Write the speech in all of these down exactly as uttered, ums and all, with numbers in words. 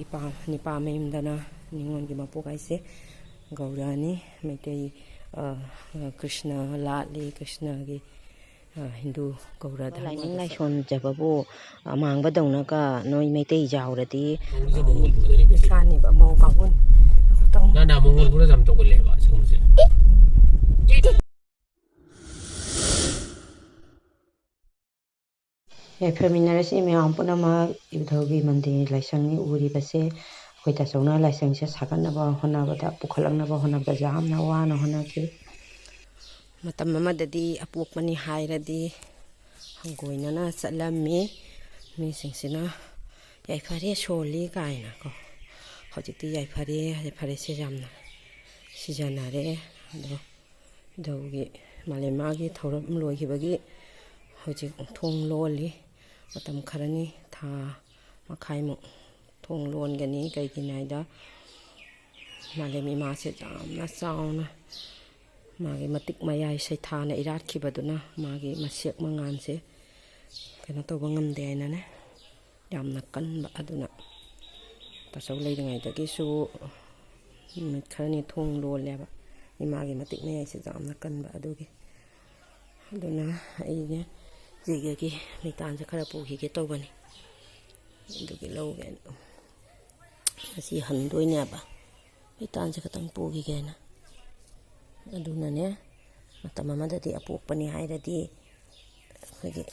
ꯏꯄꯥ, ꯅꯤꯄꯥ ꯃꯌꯨꯝꯗꯅ ꯅꯤꯉꯣꯜꯒꯤ ꯃꯄꯣꯛ ꯍꯥꯏꯁꯦ ꯒꯧꯔꯅꯤ꯫ ꯃꯩꯇꯩ, ꯑ, ꯀ꯭ꯔꯤꯁꯅ ꯂꯥꯠꯂꯤ, ꯀ꯭ꯔꯤꯁꯅꯒꯤ, ꯑ, ꯍꯤꯟꯗꯨ ꯒꯧꯔ ꯙꯔꯃꯗ ꯂꯥꯏꯅꯤꯡ ꯂꯥꯏꯁꯣꯟꯖꯕꯕꯨ ꯑꯃꯥꯡꯕꯗꯧꯅꯒ ꯅꯣꯏ ꯃꯩꯇꯩ ꯌꯥꯎꯔꯗꯤ ꯃꯧꯁꯦ ꯃꯧ ꯑꯣꯟꯕꯗꯅꯦ ꯃꯩꯇꯩ꯫ ꯏꯁꯥꯅꯦꯕ ꯃꯧ ꯀꯥꯡꯕꯨꯅ꯫ ꯅꯍꯥꯟ ꯅꯍꯥꯟ ꯃꯧ ꯑꯣꯟꯕꯗ ꯌꯥꯝ ꯇꯧꯒꯜꯂꯦꯕ ꯁꯤꯒꯨꯝꯕꯁꯦ꯫ ꯌꯥꯏꯐꯃꯤꯟꯅꯔꯁꯤ ꯃꯌꯥꯝ ꯄꯨꯝꯅꯃꯛ꯫ ꯏꯕꯨꯙꯧꯒꯤ ꯃꯟꯗꯤꯔ ꯂꯥꯏꯁꯪꯅꯤ ꯎꯔꯤꯕꯁꯦ꯫ ꯑꯩꯈꯣꯏ ꯇꯥꯆꯧꯅ ꯂꯥꯏꯁꯪꯁꯦ ꯁꯥꯒꯠꯅꯕ ꯍꯣꯠꯅꯕꯗ, ꯄꯨꯈꯠꯂꯛꯅꯕ ꯍꯣꯠꯅꯕꯗ ꯌꯥꯝꯅ ꯋꯥꯅ ꯍꯣꯠꯅꯈꯤ꯫ ꯃꯇꯝ ꯑꯃꯗꯗꯤ ꯑꯄꯣꯛꯄꯅꯤ ꯍꯥꯏꯔꯗꯤ ꯍꯪꯒꯣꯏꯅꯅ ꯆꯠꯂꯝꯃꯤ꯫ ꯃꯤꯁꯤꯡꯁꯤꯅ "ꯌꯥꯏꯐꯔꯦ ꯁꯣꯜꯂꯤ" ꯀꯥꯏꯅꯀꯣ꯫ ꯍꯧꯖꯤꯛꯇꯤ ꯌꯥꯏꯐꯔꯦ, ꯌꯥꯏꯐꯔꯦꯁꯦ ꯌꯥꯝꯅ ꯁꯤꯖꯤꯟꯅꯔꯦ꯫ ꯑꯗꯣ ꯏꯙꯧꯒꯤ ꯃꯥꯂꯦꯝ ꯏꯃꯥꯒꯤ ꯊꯧꯔꯝ ꯂꯣꯏꯈꯤꯕꯒꯤ ꯍꯧꯖꯤꯛ ꯊꯣꯡ ꯂꯣꯜꯂꯤ꯫ ꯃꯇꯝ ꯈꯔꯅꯤ, ꯊꯥ ꯃꯈꯥꯏꯃꯨꯛ ꯊꯣꯡ ꯂꯣꯟꯒꯅꯤ꯫ ꯀꯩꯒꯤꯅꯣ ꯍꯥꯏꯗ ꯃꯥꯂꯦꯝ ꯏꯃꯥꯁꯦ ꯌꯥꯝꯅ ꯆꯥꯎꯅ ꯃꯥꯒꯤ ꯃꯇꯤꯛ ꯃꯌꯥꯏ ꯁꯩꯊꯥꯅ ꯏꯔꯥꯠꯈꯤꯕꯗꯨꯅ ꯃꯥꯒꯤ ꯃꯁꯦꯛ ꯃꯉꯥꯜꯁꯦ ꯀꯩꯅꯣ ꯇꯧꯕ ꯉꯝꯗꯦ ꯍꯥꯏꯅꯅꯦ, ꯌꯥꯝꯅ ꯀꯟꯕ꯫ ꯑꯗꯨꯅ ꯇꯥꯆꯧ ꯂꯩꯔꯤꯉꯩꯗꯒꯤꯁꯨ ꯅꯨꯃꯤꯠ ꯈꯔꯅꯤ ꯊꯣꯡ ꯂꯣꯜꯂꯦꯕ, ꯏꯃꯥꯒꯤ ꯃꯇꯤꯛ ꯃꯌꯥꯏꯁꯦ ꯌꯥꯝꯅ ꯀꯟꯕ ꯑꯗꯨꯒꯤ꯫ ꯑꯗꯨꯅ ꯑꯩꯅꯦ ꯏꯆꯦꯒꯤ ꯃꯩꯇꯥꯟꯁꯦ ꯈꯔ ꯄꯨꯈꯤꯒꯦ ꯇꯧꯕꯅꯤ, ꯑꯗꯨꯒꯤ ꯂꯧꯒꯦꯅ꯫ ꯉꯁꯤ ꯍꯟꯗꯣꯏꯅꯦꯕ, ꯃꯩꯇꯥꯟꯁꯦ ꯈꯇꯪ ꯄꯨꯈꯤꯒꯦꯅ꯫ ꯑꯗꯨꯅꯅꯦ, ꯃꯇꯝ ꯑꯃꯗꯗꯤ ꯑꯄꯣꯛꯄꯅꯤ ꯍꯥꯏꯔꯗꯤ ꯑꯩꯈꯣꯏꯒꯤ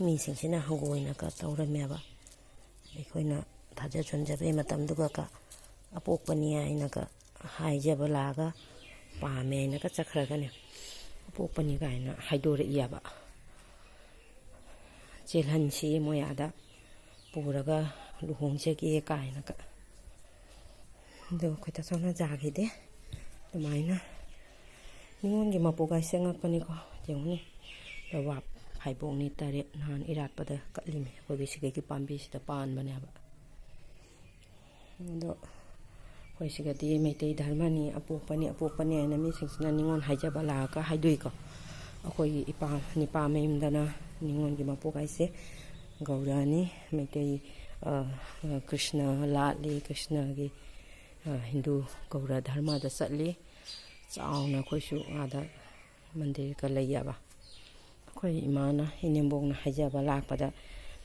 ꯃꯤꯁꯤꯡꯁꯤꯅ ꯍꯪꯒꯣꯏꯅꯒ ꯇꯧꯔꯝꯃꯦꯕ꯫ ꯑꯩꯈꯣꯏꯅ ꯊꯥꯖ ꯁꯣꯟꯖꯕꯒꯤ ꯃꯇꯝꯗꯨꯒ ꯀ-, ꯑꯄꯣꯛꯄꯅꯤ ꯍꯥꯏꯅꯒ ꯍꯥꯏꯖꯕ ꯂꯥꯛꯑꯒ ꯄꯥꯝꯃꯦ ꯍꯥꯏꯅꯒ ꯆꯠꯈ꯭ꯔꯒꯅꯦ, ꯑꯄꯣꯛꯄꯅꯤ ꯀꯥꯏꯅ ꯍꯥꯏꯗꯣꯔꯛꯏꯑꯕ꯫ "ꯆꯦꯜꯍꯟꯁꯤ ꯃꯣꯏ ꯑꯥꯗ ꯄꯨꯔꯒ ꯂꯨꯍꯣꯡꯖꯒꯦ" ꯀꯥꯏꯅꯒ꯫ ꯑꯗꯨ ꯑꯩꯈꯣꯏ ꯇꯥꯆꯧꯅ ꯌꯥꯈꯤꯗꯦ꯫ ꯑꯗꯨꯃꯥꯏꯅ ꯅꯤꯉꯣꯜꯒꯤ ꯃꯄꯣꯛ ꯍꯥꯏꯁꯦ ꯑꯉꯛꯄꯅꯤꯀꯣ꯫ ꯌꯦꯡꯉꯨꯅꯦ, ꯂꯩꯕꯥꯛ ꯐꯥꯏꯕꯣꯛꯅꯤ ꯇꯔꯦꯠ ꯅꯍꯥꯟ ꯏꯔꯥꯠꯄꯗ ꯀꯠꯂꯤꯃꯤ꯫ ꯑꯩꯈꯣꯏꯒꯤ ꯁꯤꯒꯒꯤ ꯄꯥꯝꯕꯤꯁꯤꯗ ꯄꯥꯟꯕꯅꯦꯕ꯫ ꯑꯗꯣ ꯑꯩꯈꯣꯏ ꯁꯤꯒꯗꯤ ꯃꯩꯇꯩ ꯙꯔꯃꯅꯤ, ꯑꯄꯣꯛꯄꯅꯤ, ꯑꯄꯣꯛꯄꯅꯤ ꯍꯥꯏꯅ ꯃꯤꯁꯤꯡꯁꯤꯅ ꯅꯤꯉꯣꯜ ꯍꯥꯏꯖꯕ ꯂꯥꯛꯑꯒ ꯍꯥꯏꯗꯣꯛꯏꯀꯣ꯫ ꯑꯩꯈꯣꯏꯒꯤ ꯏꯄꯥ, ꯅꯤꯄꯥ ꯃꯌꯨꯝꯗꯅ ꯅꯤꯉꯣꯜꯒꯤ ꯃꯄꯣꯛ ꯍꯥꯏꯁꯦ ꯒꯧꯔꯅꯤ꯫ ꯃꯩꯇꯩ, ꯑ, ꯀ꯭ꯔꯤꯁꯅ ꯂꯥꯠꯂꯤ, ꯀ꯭ꯔꯤꯁꯅꯒꯤ, ꯑ, ꯍꯤꯟꯗꯨ ꯒꯧꯔ ꯙꯔꯃꯗ ꯆꯠꯂꯤ꯫ ꯆꯥꯎꯅ ꯑꯩꯈꯣꯏꯁꯨ ꯑꯥꯗ ꯃꯟꯗꯤꯔꯒ ꯂꯩꯌꯦꯕ꯫ ꯑꯩꯈꯣꯏ ꯏꯃꯥꯅ, ꯏꯅꯦꯝꯕꯣꯛꯅ ꯍꯥꯏꯖꯕ ꯂꯥꯛꯄꯗ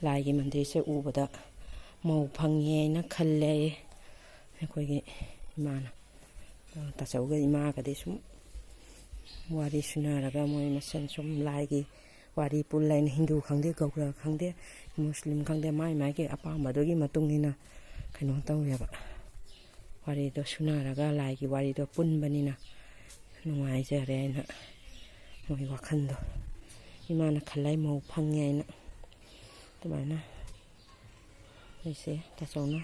ꯂꯥꯏꯒꯤ ꯃꯟꯗꯤꯔꯁꯦ ꯎꯕꯗ ꯃꯧ ꯐꯪꯉꯦꯅ ꯈꯜꯂꯦ ꯑꯩꯈꯣꯏꯒꯤ ꯏꯃꯥꯅ꯫ ꯑ, ꯇꯥꯆꯧꯒ ꯏꯃꯥꯒꯗꯤ ꯁꯨꯝ ꯋꯥꯔꯤ ꯁꯨꯅꯔꯒ ꯃꯣꯏ ꯃꯁꯦꯟ ꯁꯨꯝ ꯂꯥꯏꯒꯤ ꯋꯥꯔꯤ ꯄꯨꯜꯂꯦꯅ, ꯍꯤꯟꯗꯨ ꯈꯪꯗꯦ, ꯒꯧꯔ ꯈꯪꯗꯦ, ꯃꯨꯁꯂꯤꯝ ꯈꯪꯗꯦ, ꯃꯥꯏ ꯃꯥꯏꯒꯤ ꯑꯄꯥꯝꯕꯗꯨꯒꯤ ꯃꯇꯨꯡ ꯏꯟꯅ ꯀꯩꯅꯣ ꯇꯧꯋꯦꯕ꯫ ꯋꯥꯔꯤꯗꯣ ꯁꯨꯅꯔꯒ ꯂꯥꯏꯒꯤ ꯋꯥꯔꯤꯗꯣ ꯄꯨꯟꯕꯅꯤꯅ ꯅꯨꯡꯉꯥꯏꯖꯔꯦ ꯍꯥꯏꯅ ꯃꯣꯏ ꯋꯥꯈꯜꯗꯣ꯫ ꯏꯃꯥꯅ ꯈꯜꯂꯦ ꯃꯧ ꯐꯪꯉꯦ ꯍꯥꯏꯅ꯫ ꯑꯗꯨꯃꯥꯏꯅ ꯑꯩꯁꯦ ꯇꯥꯆꯧꯅ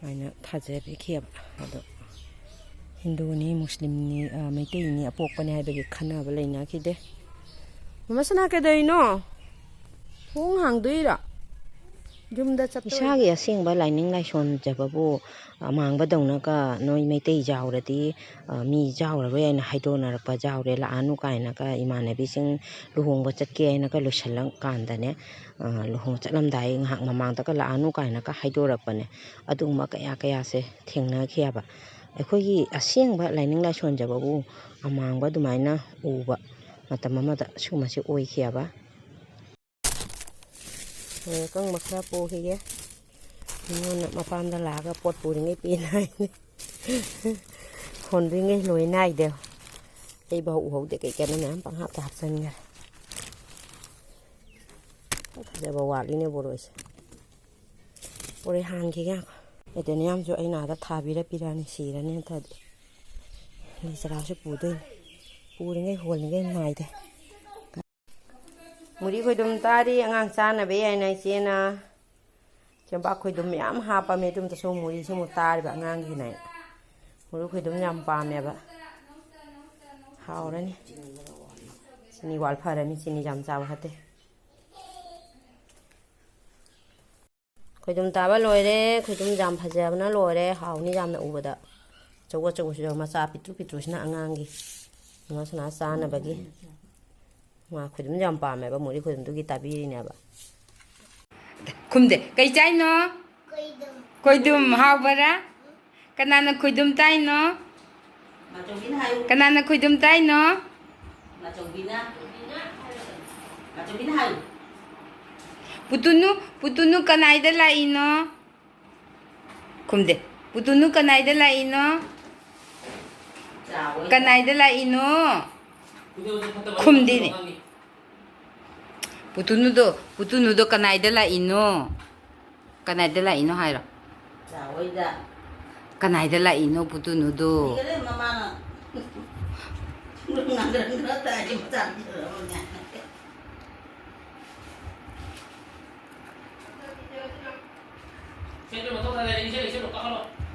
ꯍꯥꯏꯅ ꯊꯥꯖꯕꯤꯈꯤꯑꯕ꯫ ꯑꯗꯣ ꯍꯤꯟꯗꯨꯅꯤ, ꯃꯨꯁꯂꯤꯝꯅꯤ, ꯑ, ꯃꯩꯇꯩꯅꯤ, ꯑꯄꯣꯛꯄꯅꯤ ꯍꯥꯏꯕꯒꯤ ꯈꯟꯅꯕ ꯂꯩꯅꯈꯤꯗꯦ꯫ ꯃꯃꯥ ꯁꯅꯥ, ꯀꯩꯗꯧꯔꯤꯅꯣ? ꯊꯣꯡ ꯍꯥꯡꯗꯣꯏꯔꯣ? ꯌꯨꯝꯗ ꯆꯠꯇꯣꯏꯔꯣ? ꯏꯁꯥꯒꯤ ꯑꯁꯦꯡꯕ ꯂꯥꯏꯅꯤꯡ ꯂꯥꯏꯁꯣꯟꯖꯕꯕꯨ ꯑꯃꯥꯡꯕꯗꯧꯅꯒ ꯅꯣꯏ ꯃꯩꯇꯩ ꯖꯥꯎꯔꯗꯤ, ꯑ, ꯃꯤ ꯖꯥꯎꯔꯔꯣꯏ ꯍꯥꯏꯅ ꯍꯥꯏꯗꯣꯛꯅꯔꯛꯄ, ꯖꯥꯎꯔꯦ ꯂꯥꯛꯑꯅꯨ ꯀꯥꯏꯅꯒ ꯏꯃꯥꯟꯅꯕꯤꯁꯤꯡ ꯂꯨꯍꯣꯡꯕ ꯆꯠꯀꯦ ꯍꯥꯏꯅꯒ ꯂꯣꯏꯁꯤꯜꯂꯀꯥꯟꯗꯅꯦ, ꯑ, ꯂꯨꯍꯣꯡ ꯆꯠꯂꯝꯗꯥꯏ ꯉꯥꯏꯍꯥꯛ ꯃꯃꯥꯡꯗꯒ ꯂꯥꯛꯑꯅꯨ ꯀꯥꯏꯅꯒ ꯍꯥꯏꯗꯣꯔꯛꯄꯅꯦ꯫ ꯑꯗꯨꯒꯨꯝꯕ ꯀꯌꯥ ꯀꯌꯥꯁꯦ ꯊꯦꯡꯅꯈꯤꯑꯕ꯫ ꯑꯩꯈꯣꯏꯒꯤ ꯑꯁꯦꯡꯕ ꯂꯥꯏꯅꯤꯡ ꯂꯥꯏꯁꯣꯟꯖꯕꯕꯨ ꯑꯃꯥꯡꯕ ꯑꯗꯨꯃꯥꯏꯅ ꯎꯕ ꯃꯇꯝ ꯑꯃꯗ ꯁꯤꯒꯨꯝꯕꯁꯦ ꯑꯣꯏꯈꯤꯑꯕ꯫ ꯑꯦ, ꯑꯀꯪꯕ ꯈꯔ ꯄꯨꯈꯤꯒꯦ꯫ ꯃꯤꯉꯣꯟꯗ ꯃꯄꯥꯝꯗ ꯂꯥꯛꯑꯒ ꯄꯣꯠ ꯄꯨꯔꯤꯉꯩ ꯄꯦꯟ ꯍꯥꯏꯅꯤ꯫ ꯍꯣꯟꯗ꯭ꯔꯤꯉꯩ ꯂꯣꯏ ꯅꯥꯏꯗꯦ꯫ ꯑꯩ ꯐꯥꯎ ꯎꯍꯧꯗꯦ, ꯀꯩ ꯀꯩꯅꯣ ꯃꯌꯥꯝ ꯄꯪꯍꯥꯞꯇ ꯍꯥꯞꯆꯤꯟꯈꯔꯦ꯫ ꯐꯖꯕ ꯋꯥꯠꯂꯤꯅꯦ ꯕꯣꯔꯣꯏꯁꯦ꯫ ꯕꯣꯔꯣꯏ ꯍꯥꯟꯈꯤꯒꯦ ꯉꯥꯏꯈꯣ꯫ ꯑꯦꯗꯦꯅꯤꯌꯥꯝꯁꯨ ꯑꯩꯅ ꯑꯥꯗ ꯊꯥꯕꯤꯔ ꯄꯤꯔꯛꯑꯅꯤ, ꯁꯤꯔꯅꯤ ꯅꯠꯇ꯭ꯔꯗꯤ꯫ ꯂꯩ ꯆꯔꯥꯁꯨ ꯄꯨꯗꯣꯏꯅꯤ꯫ ꯄꯨꯔꯤꯉꯩ ꯍꯣꯜꯂꯤꯉꯩ ꯅꯥꯏꯗꯦ꯫ ꯃꯨꯔꯤ ꯈꯣꯏꯗꯨꯝ ꯇꯥꯔꯤ, ꯑꯉꯥꯡ ꯆꯥꯅꯕ ꯌꯥꯏꯅ ꯏꯆꯦꯅ꯫ ꯆꯦꯡꯄꯥꯛ ꯈꯣꯏꯗꯨꯝ ꯃꯌꯥꯝ ꯍꯥꯞꯄꯝꯃꯦ, ꯑꯗꯨꯝꯇꯁꯨ ꯃꯨꯔꯤꯁꯤ ꯑꯃꯨꯛ ꯇꯥꯔꯤꯕ ꯑꯉꯥꯡꯒꯤꯅꯦ꯫ ꯃꯨꯔꯤ ꯈꯣꯏꯗꯨꯝ ꯌꯥꯝ ꯄꯥꯝꯃꯦꯕ꯫ ꯍꯥꯎꯔꯅꯤ꯫ ꯆꯤꯅꯤ ꯋꯥꯜ ꯐꯔꯅꯤ, ꯆꯤꯅꯤ ꯌꯥꯝ ꯆꯥꯕ ꯐꯠꯇꯦ꯫ ꯈꯣꯏꯗꯨꯝ ꯇꯥꯕ ꯂꯣꯏꯔꯦ, ꯈꯣꯏꯗꯨꯝ ꯌꯥꯝ ꯐꯖꯕꯅ ꯂꯣꯏꯔꯦ, ꯍꯥꯎꯅꯤ ꯌꯥꯝꯅ ꯎꯕꯗ꯫ ꯑꯆꯧ ꯑꯆꯧꯕꯁꯨ ꯌꯥꯎ, ꯃꯆꯥ ꯄꯤꯛꯇ꯭ꯔꯨ ꯄꯤꯛꯇ꯭ꯔꯨꯁꯤꯅ ꯑꯉꯥꯡꯒꯤ꯫ ꯃꯁꯥꯅ ꯆꯥꯅꯕꯒꯤ꯫ ꯃꯥ ꯈꯣꯏꯗꯨꯝ ꯌꯥꯝ ꯄꯥꯝꯃꯦꯕ, ꯃꯨꯔꯤ ꯈꯣꯏꯗꯨꯝꯗꯨꯒꯤ ꯇꯥꯕꯤꯔꯤꯅꯦꯕ꯫ ꯈꯨꯝꯗꯦ꯫ ꯀꯩ ꯆꯥꯏꯅꯣ? ꯈꯣꯏꯗꯨꯝ꯫ ꯈꯣꯏꯗꯨꯝ ꯍꯥꯎꯕꯔꯥ? ꯀꯅꯥꯅ ꯈꯣꯏꯗꯨꯝ ꯆꯥꯏꯅꯣ? ꯃꯥꯆꯧꯕꯤꯅ ꯍꯥꯏꯌꯨ꯫ ꯀꯅꯥꯅ ꯈꯣꯏꯗꯨꯝ ꯆꯥꯏꯅꯣ? ꯃꯥꯆꯧꯕꯤꯅ꯫ ꯃꯥꯆꯧꯕꯤꯅ ꯍꯥꯏꯌꯨ꯫ ꯄꯨꯇꯨꯅꯨ, ꯄꯨꯇꯨꯅꯨ ꯀꯅꯥꯏꯗ ꯂꯥꯛꯏꯅꯣ? ꯈꯨꯝꯗꯦ꯫ ꯄꯨꯇꯨꯅꯨ ꯀꯅꯥꯏꯗ ꯂꯥꯛꯏꯅꯣ? ꯆꯥꯎꯋꯦ꯫ ꯀꯅꯥꯏꯗ ꯂꯥꯛꯏꯅꯣ? ꯈꯨꯝꯗꯦꯅꯦ꯫ ꯄꯨꯇꯨꯅꯨꯗꯣ, ꯄꯨꯇꯨꯅꯨꯗꯣ ꯀꯅꯥꯏꯗ ꯂꯥꯛꯏꯅꯣ? ꯀꯅꯥꯏꯗ ꯂꯥꯛꯏꯅꯣ ꯍꯥꯏꯔꯣ꯫ ꯆꯥꯎꯋꯦꯗ꯫ ꯀꯅꯥꯏꯗ ꯂꯥꯛꯏꯅꯣ ꯄꯨꯇꯨꯅꯨꯗꯣ? ꯍꯩꯒꯠꯂꯦ ꯃꯃꯥꯅ꯫ ꯉꯥꯡꯗ꯭ꯔꯪ ꯈꯔ ꯇꯥꯏ, ꯃꯆꯥ ꯄꯤꯖꯔꯝꯃꯣꯅꯦ꯫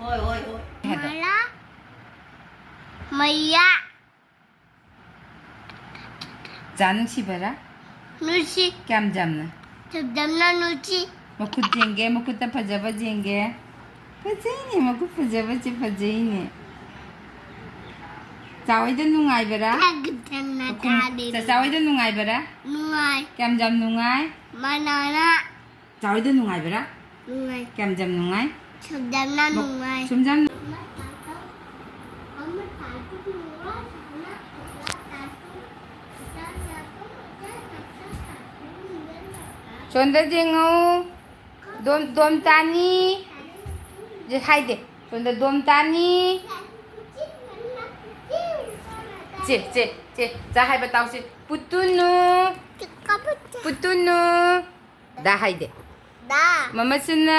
ꯍꯣꯏ, ꯍꯣꯏ, ꯍꯣꯏ꯫ ꯃꯂꯥ꯫ ꯃꯌꯥ꯫ ꯆꯥ ꯅꯨꯡꯁꯤꯕꯔꯥ? ꯅꯨꯡꯁꯤ꯫ ꯀꯌꯥꯝ ꯌꯥꯝꯅ? ꯌꯥꯝ ꯌꯥꯝꯅ ꯅꯨꯡꯁꯤ꯫ ꯃꯈꯨꯠ ꯌꯦꯡꯒꯦ, ꯃꯈꯨꯠꯇ ꯐꯖꯕ ꯌꯦꯡꯒꯦ꯫ ꯐꯖꯩꯅꯦ, ꯃꯈꯨꯠ ꯐꯖꯕꯁꯦ ꯐꯖꯩꯅꯦ꯫ ꯆꯥ ꯍꯣꯏꯗ ꯅꯨꯡꯉꯥꯏꯕꯔꯥ? ꯌꯥꯝ ꯌꯥꯝꯅ ꯃꯈꯨꯝ-, ꯆꯥꯗꯦ꯫ ꯆꯥ ꯍꯣꯏꯗ ꯅꯨꯡꯉꯥꯏꯕꯔꯥ? ꯅꯨꯡꯉꯥꯏ꯫ ꯀꯌꯥꯝ ꯌꯥꯝ ꯅꯨꯡꯉꯥꯏ? ꯃꯅꯥꯅ꯫ ꯆꯥ ꯍꯣꯏꯗ ꯅꯨꯡꯉꯥꯏꯕꯔꯥ? ꯅꯨꯡꯉꯥꯏ꯫ ꯀꯌꯥꯝ ꯌꯥꯝ ꯅꯨꯡꯉꯥꯏ? ꯁꯨꯝ ꯌꯥꯝꯅ ꯃ-, ꯅꯨꯡꯉꯥꯏ꯫ ꯁꯨꯝ ꯌꯥꯝ-, ꯁꯣꯝꯗ ꯌꯦꯡꯉꯣ꯫ ꯗꯣꯝ, ꯗꯣꯝ ꯇꯥꯅꯤ꯫ ꯍꯥꯏꯗꯦ꯫ ꯁꯣꯝꯗ ꯗꯣꯝ ꯇꯥꯅꯤ꯫ ꯆꯦ, ꯆꯦ, ꯆꯦ, ꯆꯥ ꯍꯥꯏꯕ ꯇꯥꯎꯁꯤ꯫ ꯄꯨꯇꯨꯅꯨ꯫ ꯄꯨꯇꯨꯅꯨ꯫ ꯗꯥ ꯍꯥꯏꯗꯦ꯫ ꯗꯥ꯫ ꯃꯃꯥ ꯁꯤꯅ꯫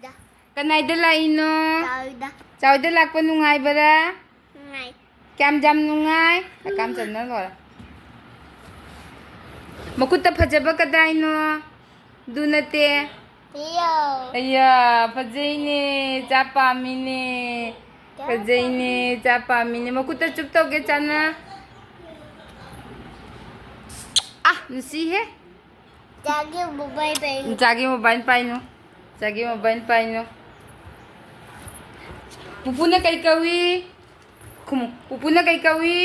ꯗꯥ꯫ ꯀꯅꯥꯏꯗ ꯂꯥꯛꯏꯅꯣ? ꯆꯥꯎꯗ꯫ ꯆꯥꯎꯗ ꯂꯥꯛꯄ ꯅꯨꯡꯉꯥꯏꯕꯔꯥ? ꯅꯨꯡꯉꯥꯏ꯫ ꯀꯌꯥꯝ ꯌꯥꯝ ꯅꯨꯡꯉꯥꯏ? ꯍꯀꯥꯝ ꯆꯟꯗꯅ ꯂꯣꯏꯔꯦ꯫ ꯃꯈꯨꯠꯇ ꯐꯖꯕ ꯀꯗꯥꯏꯅꯣ? ꯑꯗꯨ ꯅꯠꯇꯦ꯫ ꯄꯤꯌꯣ꯫ ꯑꯌꯥ, ꯐꯖꯩꯅꯦ꯫ ꯆꯥ ꯄꯥꯝꯃꯤꯅꯦ꯫ ꯆꯥ ꯐꯖꯩꯅꯦ꯫ ꯄꯥꯝꯃꯤ꯫ ꯆꯥ ꯄꯥꯝꯃꯤꯅꯦ꯫ ꯃꯈꯨꯠꯇ ꯆꯨꯞ ꯇꯧꯒꯦ, ꯆꯥꯅ꯫ ꯑꯥ, ꯅꯨꯡꯁꯤꯍꯦ꯫ ꯆꯥꯒꯤ mobile ꯄꯥꯏꯅꯨ꯫ ꯆꯥꯒꯤ mobile ꯄꯥꯏꯅꯨ꯫ ꯆꯥꯒꯤ mobile ꯄꯥꯏꯅꯨ꯫ ꯄꯨꯄꯨꯅ ꯀꯩ ꯀꯧꯏ? ꯈꯨꯝꯃꯨ꯫ ꯄꯨꯄꯨꯅ ꯀꯩ ꯀꯧꯏ?